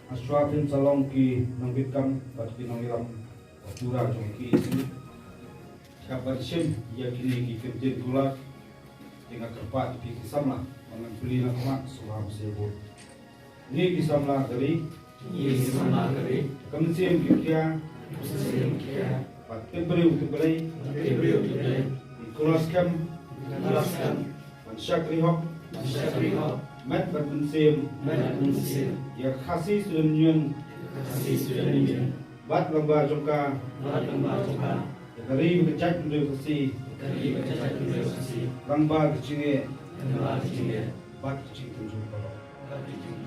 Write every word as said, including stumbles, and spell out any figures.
Hashwa phin sa long ki nongbit kam bad ki nongïalam ba pura jong ki issue. Hap ban shim ïa kine ki kyntien kular. Te nga kyrpad ïa phi ki samla ba ngan plie na khmat sngewbha sngewbha. Ngi ki samla ka ri. Ngi ki samla ka ri. Ka mynsiem ki khia. Mynsiem ki khia. Bad tip briew tip Blei. Tip briew tip Blei. Ngi kular skhem. Kular skhem. Ban shakri hok. Ban shakri hok. Met bad mynsiem. Met bad mynsiem. Ïa ka Khasi Student Union. Ïa ka Khasi Student Union. Bad lyngba jong ka. Bad lyngba jong ka. Ïa ka ri bad ka jaitbynriew Khasi. Ïa ka ri bad ka jaitbynriew Khasi. Lyngba ka jingeh. Lyngba ka jingeh. Bad ka jingtynjuh baroh. Bad ka jingtynjuh.